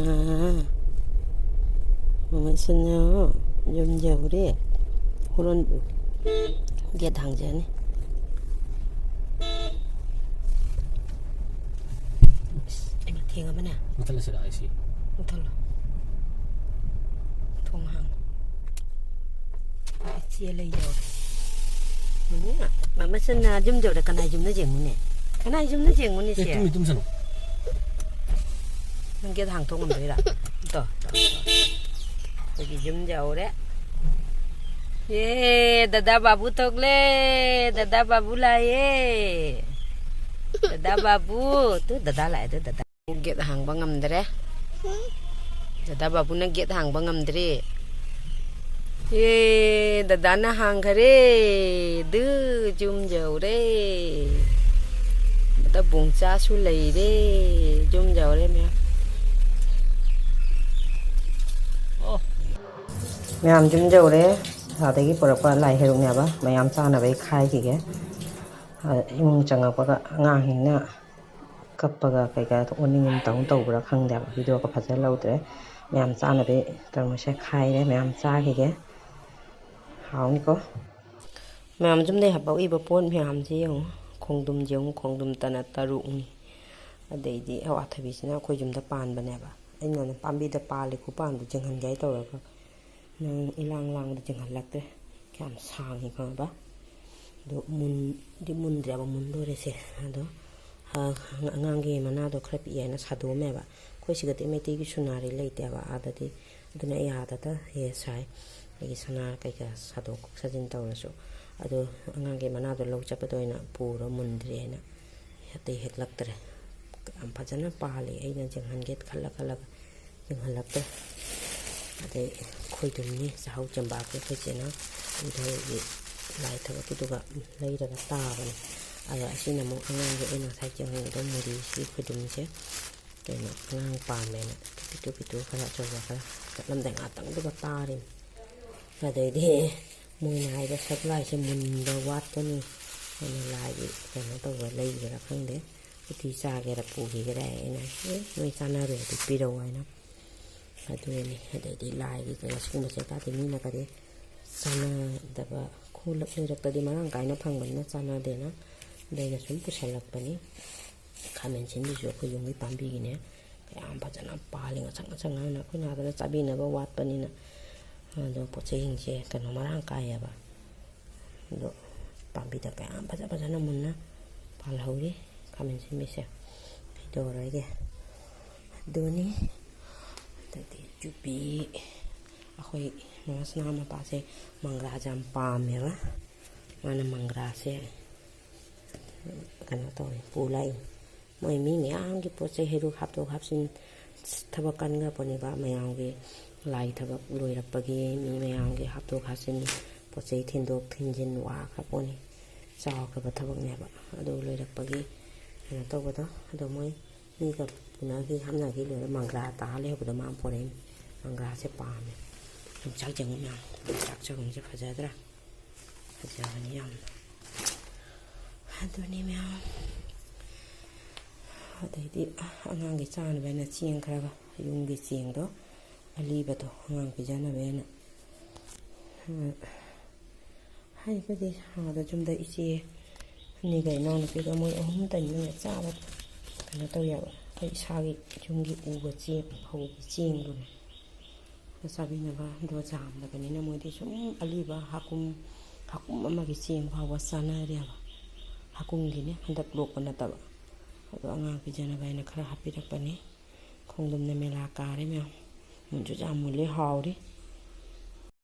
ꯃꯁꯤꯅ ꯌꯨꯝ ꯌꯧꯔꯦ꯫ ꯍꯣꯔꯦꯟ ꯒꯦꯠ ꯍꯥꯡꯖꯅꯤ꯫ ꯑꯁ, ꯑꯩ ꯊꯦꯡꯉꯕꯅꯦ꯫ ꯃꯨꯊꯠꯂꯁꯤꯔ ꯑꯩꯁꯤ? ꯃꯨꯊꯠꯂꯣ꯫ ꯊꯣꯡ ꯍꯥꯡꯉꯣ꯫ ꯏꯆꯦ ꯂꯩ ꯌꯧꯔꯦ꯫ ꯃꯅꯨꯡ ꯃ-, ꯃꯆꯟꯅ ꯌꯨꯝ ꯌꯧꯔꯦ꯫ ꯀꯅꯥ ꯌꯨꯝꯅ ꯌꯦꯡꯉꯨꯅꯦ? ꯀꯅꯥ ꯌꯨꯝꯅ ꯌꯦꯡꯉꯨꯅꯦ, ꯑꯦ, ꯁꯦ? ꯇꯨꯝꯃꯤ, ꯇꯨꯝꯁꯅꯨ꯫ ꯅꯪ ꯒꯦꯠ ꯍꯥꯡꯊꯣꯛ ꯉꯝꯗꯣꯏꯔꯥ? ꯇꯣ, ꯇꯣ, ꯇꯣ꯫ ꯑꯩꯈꯣꯏꯒꯤ ꯌꯨꯝ ꯌꯧꯔꯦ꯫ ꯑꯦ, ꯗꯗꯥ ꯕꯥꯕꯨ ꯊꯣꯛꯂꯦ꯫ ꯗꯗꯥ ꯕꯥꯕꯨ ꯂꯥꯛꯑꯦ꯫ ꯗꯗꯥ ꯕꯥꯕꯨ꯫ ꯇꯨ, ꯗꯗꯥ ꯂꯥꯛꯑꯦ, ꯇꯨ, ꯗꯗꯥ꯫ ꯒꯦꯠ ꯍꯥꯡꯕ ꯉꯝꯗ꯭ꯔꯦ꯫ ꯗꯗꯥ ꯕꯥꯕꯨꯅ ꯒꯦꯠ ꯍꯥꯡꯕ ꯉꯝꯗ꯭ꯔꯦ꯫ ꯑꯦ, ꯗꯗꯥꯅ ꯍꯥꯡꯈꯔꯦ꯫ ꯗꯨ, ꯌꯨꯝ ꯌꯧꯔꯦ꯫ ꯗꯗꯥ ꯕꯣꯡꯆꯥꯁꯨ ꯂꯩꯔꯦ꯫ ꯌꯨꯝ ꯌꯧꯔꯦ ꯃꯌꯥꯝ꯫ ꯑꯣ꯫ ꯃꯌꯥꯝ ꯌꯨꯝ ꯌꯧꯔꯦ꯫ ꯑꯗꯒꯤ ꯄꯨꯔꯛꯄ ꯂꯥꯏ ꯍꯩꯔꯨꯛꯅꯦꯕ꯫ ꯃꯌꯥꯝ ꯆꯥꯅꯕꯩ ꯈꯥꯏꯈꯤꯒꯦ꯫ ꯑ, ꯏꯃꯨꯡ ꯆꯪꯉꯛꯄꯒ ꯑꯉꯥꯡꯁꯤꯡꯅ ꯀꯞꯄꯒ ꯀꯩꯀꯥ ꯑꯣꯅꯤꯡ ꯑꯃ ꯇꯧ ꯇꯧꯕ꯭ꯔꯥ ꯈꯪꯗꯦꯕ꯫ ꯚꯤꯗꯤꯑꯣꯒ ꯐꯖꯅ ꯂꯧꯗ꯭ꯔꯦ꯫ ꯃꯌꯥꯝ ꯆꯥꯅꯕꯤ ꯇꯔꯃꯨꯁꯁꯦ ꯈꯥꯏꯔꯦ, ꯃꯌꯥꯝ ꯆꯥꯈꯤꯒꯦ꯫ ꯍꯥꯎꯅꯤꯀꯣ꯫ ꯃꯌꯥꯝ ꯌꯨꯝꯗꯩ ꯍꯥꯄꯛꯏꯕ ꯄꯣꯠ ꯃꯌꯥꯝꯁꯦ ꯌꯦꯡꯉꯨ꯫ ꯈꯣꯡꯗ꯭ꯔꯨꯝꯁꯦ ꯌꯦꯡꯉꯨ, ꯈꯣꯡꯗ꯭ꯔꯨꯝ ꯇꯅ ꯇꯔꯨꯛꯅꯤ꯫ ꯑꯗꯩꯗꯤ ꯑꯋꯥꯊꯕꯤꯁꯤꯅ ꯑꯩꯈꯣꯏ ꯌꯨꯝꯗ ꯄꯥꯟꯕꯅꯦꯕ꯫ ꯑꯩꯅ ꯄꯥꯝꯕꯤꯗ ꯄꯥꯜꯂꯤ ꯈꯨꯄꯥꯟꯗꯣ ꯌꯦꯡꯍꯟꯒꯦ ꯍꯥꯏ ꯇꯧꯔꯒ ꯅꯪ ꯏꯂꯥꯡ ꯂꯥꯡꯕꯗ ꯌꯦꯡꯍꯜꯂꯛꯇ꯭ꯔꯦ꯫ ꯀꯌꯥꯝ ꯁꯥꯡꯉꯤ ꯈꯪꯉꯕ? ꯑꯗꯣ ꯃꯨꯟꯗꯤ ꯃꯨꯟꯗ꯭ꯔꯦꯕ, ꯃꯨꯟꯗꯣꯔꯦꯁꯦ꯫ ꯑꯗꯣ, ꯑ, ꯑꯉꯥꯡꯒꯤ ꯃꯅꯥꯗꯣ ꯈꯔ ꯄꯤꯛꯑꯦ ꯍꯥꯏꯅ ꯁꯥꯗꯣꯛꯑꯝꯃꯦꯕ꯫ ꯑꯩꯈꯣꯏ ꯁꯤꯗꯗꯤ ꯃꯩꯇꯩꯒꯤ ꯁꯨꯅꯥꯔꯤ ꯂꯩꯇꯦꯕ ꯑꯥꯗꯗꯤ꯫ ꯑꯗꯨꯅ ꯑꯩ ꯑꯥꯗꯇ ꯍꯦꯛ ꯁꯥꯏ꯫ ꯑꯩꯒꯤ ꯁꯅꯥ ꯀꯩꯀꯥ ꯁꯥꯗꯣꯛ ꯁꯥꯖꯤꯟ ꯇꯧꯔꯁꯨ꯫ ꯑꯗꯣ ꯑꯉꯥꯡꯒꯤ ꯃꯅꯥꯗꯣ ꯂꯧ ꯆꯠꯄꯗ ꯑꯣꯏꯅ ꯄꯨꯔꯣ, ꯃꯨꯟꯗ꯭ꯔꯦ ꯍꯥꯏꯅ꯫ ꯑꯇꯩ ꯍꯦꯛꯂꯛꯇ꯭ꯔꯦ꯫ ꯌꯥꯝ ꯐꯖꯅ ꯄꯥꯜꯂꯤ꯫ ꯑꯩꯅ ꯌꯦꯡꯍꯟꯒꯦ ꯈꯜꯂ ꯈꯜꯂꯒ ꯌꯦꯡꯍꯜꯂꯛꯇ꯭ꯔꯦ꯫ ꯑꯗꯩ ꯈꯣꯏꯗꯨꯝꯅꯤ, ꯆꯥꯍꯧ ꯆꯦꯝꯕꯥꯛꯀꯤ ꯑꯩꯈꯣꯏ ꯆꯦꯅ ꯏꯊꯩꯒꯤ ꯂꯥꯏ ꯊꯕꯛꯀꯤꯗꯨꯒ ꯂꯩꯔꯒ ꯇꯥꯕꯅꯤ꯫ ꯑꯗꯣ ꯑꯁꯤꯅ ꯑꯃꯨꯛ ꯑꯉꯥꯡꯒꯤ ꯑꯩꯅ ꯉꯁꯥꯏ ꯌꯦꯡꯍꯟꯕꯗꯣ ꯃꯨꯔꯤꯁꯤ ꯈꯣꯏꯗꯨꯝꯁꯦ ꯀꯩꯅꯣ ꯑꯉꯥꯡ ꯄꯥꯝꯃꯦꯅ ꯄꯤꯛꯇꯨ ꯄꯤꯛꯇꯨ ꯈꯔ ꯑꯆꯧꯕ ꯈꯔ ꯆꯠꯂꯝꯗꯥꯏ ꯉꯥꯛꯇꯪꯗꯨꯒ ꯇꯥꯔꯤꯅꯤ꯫ ꯑꯗꯩꯗꯤ ꯃꯣꯏꯅ ꯍꯥꯏꯕ ꯁꯒꯣꯜꯍꯋꯥꯏꯁꯦ ꯃꯨꯟꯕ ꯋꯥꯠꯄꯅꯤ ꯍꯥꯏꯅ ꯂꯥꯏꯒꯤ ꯀꯩꯅꯣ ꯇꯧꯕ ꯂꯩꯕ꯭ꯔꯥ ꯈꯪꯗꯦ꯫ ꯎꯇꯤ ꯆꯥꯒꯦꯔꯥ ꯄꯨꯈꯤꯒꯦꯔꯥ ꯍꯥꯏꯅ, "ꯑꯦ, ꯅꯣꯏ ꯆꯥꯅꯔꯨꯔꯗꯤ ꯄꯤꯔꯛꯑꯣ" ꯍꯥꯏꯅ꯫ ꯑꯗꯨꯅꯤ꯫ ꯑꯗꯩꯗꯤ ꯂꯥꯏꯒꯤ ꯀꯩꯅꯣ ꯁꯤꯒꯨꯝꯕꯁꯦ ꯇꯥꯗꯤ ꯃꯤꯅ ꯀꯔꯤ ꯆꯥꯅꯗꯕ, ꯈꯨꯂꯛ ꯂꯩꯔꯛꯇꯗꯤ ꯃꯔꯥꯡ ꯀꯥꯏꯅ ꯐꯪꯕꯅꯤꯅ ꯆꯥꯅꯗꯦꯅ꯫ ꯑꯗ ꯑꯩꯅ ꯁꯨꯝ ꯄꯨꯁꯜꯂꯛꯄꯅꯤ꯫ ꯈꯥꯃꯦꯟ ꯑꯁꯤꯟꯕꯤꯁꯨ ꯑꯩꯈꯣꯏ ꯌꯨꯝꯒꯤ ꯄꯥꯝꯕꯤꯒꯤꯅꯦ꯫ ꯀꯌꯥꯝ ꯐꯖꯅ ꯄꯥꯜꯂꯤ, ꯉꯁꯪ ꯉꯁꯪ ꯉꯥꯡꯅ꯫ ꯑꯩꯈꯣꯏꯅ ꯑꯗꯨꯅ ꯆꯥꯕꯤꯅꯕ ꯋꯥꯠꯄꯅꯤꯅ꯫ ꯑꯗꯣ ꯄꯣꯠ ꯆꯩꯁꯤꯡꯁꯦ ꯀꯩꯅꯣ ꯃꯔꯥꯡ ꯀꯥꯏꯌꯦꯕ꯫ ꯑꯗꯣ ꯄꯥꯝꯕꯤꯗ ꯀꯌꯥꯝ ꯐꯖ ꯐꯖꯅ ꯃꯨꯟꯅ ꯄꯥꯜꯍꯧꯔꯤ ꯈꯥꯃꯦꯟ ꯑꯁꯤꯟꯕꯤꯁꯦ꯫ ꯐꯦꯡꯗꯣꯛꯑꯔꯣꯏꯒꯦ꯫ ꯑꯗꯨꯅꯤ꯫ ꯑꯗꯩꯗꯤ ꯆꯨꯕꯤ, ꯑꯩꯈꯣꯏ ꯃꯃꯥ ꯁꯅꯥ ꯃꯄꯥꯁꯦ ꯃꯪꯒ꯭ꯔꯥꯁꯦ ꯌꯥꯝ ꯄꯥꯝꯃꯦꯕ꯫ ꯃꯥꯅ ꯃꯪꯒ꯭ꯔꯥꯁꯦ ꯀꯩꯅꯣ ꯇꯧꯋꯦ, ꯄꯨ ꯂꯥꯛꯏ꯫ ꯃꯣꯏ ꯃꯤ ꯃꯌꯥꯝꯒꯤ ꯄꯣꯠ ꯆꯩ ꯍꯩꯔꯨꯛ ꯍꯥꯞꯇꯣꯛ ꯍꯥꯞꯆꯤꯟ ꯊꯕꯛ ꯀꯟꯈ꯭ꯔꯄꯣꯠꯅꯦꯕ꯫ ꯃꯌꯥꯝꯒꯤ ꯂꯥꯏ ꯊꯕꯛ ꯂꯣꯏꯔꯛꯄꯒꯤ ꯃꯤ ꯃꯌꯥꯝꯒꯤ ꯍꯥꯞꯇꯣꯛ ꯍꯥꯞꯆꯤꯟ, ꯄꯣꯠ ꯆꯩ ꯊꯤꯟꯗꯣꯛ ꯊꯤꯟꯖꯤꯟ ꯋꯥꯈ꯭ꯔꯄꯣꯠꯅꯤ꯫ ꯆꯥꯎꯈ꯭ꯔꯕ ꯊꯕꯛꯅꯦꯕ꯫ ꯑꯗꯨ ꯂꯣꯏꯔꯛꯄꯒꯤ ꯀꯩꯅꯣ ꯇꯧꯕꯗꯣ, ꯑꯗꯣ ꯃꯣꯏ ꯃꯤꯒ ꯄꯨꯅꯈꯤ ꯍꯥꯞꯅꯈꯤ ꯂꯣꯏꯔ ꯃꯪꯒ꯭ꯔꯥ ꯇꯥ ꯂꯩꯍꯧꯕꯗꯣ ꯃꯥꯅ ꯄꯣꯔꯛꯏꯅꯤ꯫ ꯃꯪꯒ꯭ꯔꯥꯁꯦ ꯄꯥꯝꯃꯦ꯫ ꯌꯣꯡꯆꯥꯛ ꯆꯦꯡꯒꯨꯝ ꯌꯥꯝ, ꯌꯣꯡꯆꯥꯛ ꯆꯦꯡꯒꯨꯝꯁꯦ ꯐꯖꯗ꯭ꯔꯥ? ꯐꯖꯕꯅꯤ ꯌꯥꯝꯅ꯫ ꯑꯗꯨꯅꯤ ꯃꯌꯥꯝ꯫ ꯑꯗꯩꯗꯤ ꯑꯉꯥꯡꯒꯤ ꯆꯥꯅꯕ ꯍꯥꯏꯅ ꯆꯦꯡ ꯈꯔꯒ, ꯌꯨꯝꯒꯤ ꯆꯦꯡꯗꯣ ꯑꯂꯤꯕꯗꯣ ꯑꯉꯥꯡ ꯄꯤꯖꯅꯕ ꯍꯥꯏꯅ꯫ ꯍꯥꯏꯕꯗꯤ ꯑꯥꯗ ꯌꯨꯝꯗ ꯏꯆꯦ ꯑꯅꯤꯒ ꯏꯅꯥꯎꯅꯨꯄꯤꯒ ꯃꯣꯏ ꯑꯍꯨꯝꯇꯅꯤꯅ ꯆꯥꯕ ꯀꯩꯅꯣ ꯇꯧꯋꯦꯕ꯫ ꯑꯩꯈꯣꯏ ꯏꯁꯥꯒꯤ ꯌꯨꯝꯒꯤ ꯎꯕ ꯆꯦꯡ, ꯐꯧꯒꯤ ꯆꯦꯡꯗꯨꯅꯦ꯫ ꯆꯥꯕꯤꯅꯕ ꯑꯗꯣ ꯌꯥꯝꯗꯕꯅꯤꯅ ꯃꯣꯏꯗꯤ ꯁꯨꯝ ꯑꯂꯤꯕ ꯍꯥꯀꯨꯝ, ꯍꯥꯀꯨꯝ ꯑꯃꯒꯤ ꯆꯦꯡ ꯐꯥꯎꯕ ꯆꯥꯅꯔꯦꯕ꯫ ꯍꯥꯀꯨꯝꯒꯤꯅꯦ, ꯍꯟꯗꯛ ꯂꯣꯛꯄ ꯅꯠꯇꯕ꯫ ꯑꯗꯣ ꯑꯉꯥꯡ ꯄꯤꯖꯅꯕ ꯍꯥꯏꯅ ꯈꯔ ꯍꯥꯞꯄꯤꯔꯛꯄꯅꯤ꯫ ꯈꯣꯡꯗ꯭ꯔꯨꯝꯅ ꯃꯦꯂꯥ ꯀꯥꯔꯦ ꯃꯌꯥꯝ꯫ ꯃꯨꯟꯁꯨ ꯌꯥꯝ ꯃꯨꯜꯂꯦ, ꯍꯥꯎꯔꯤ꯫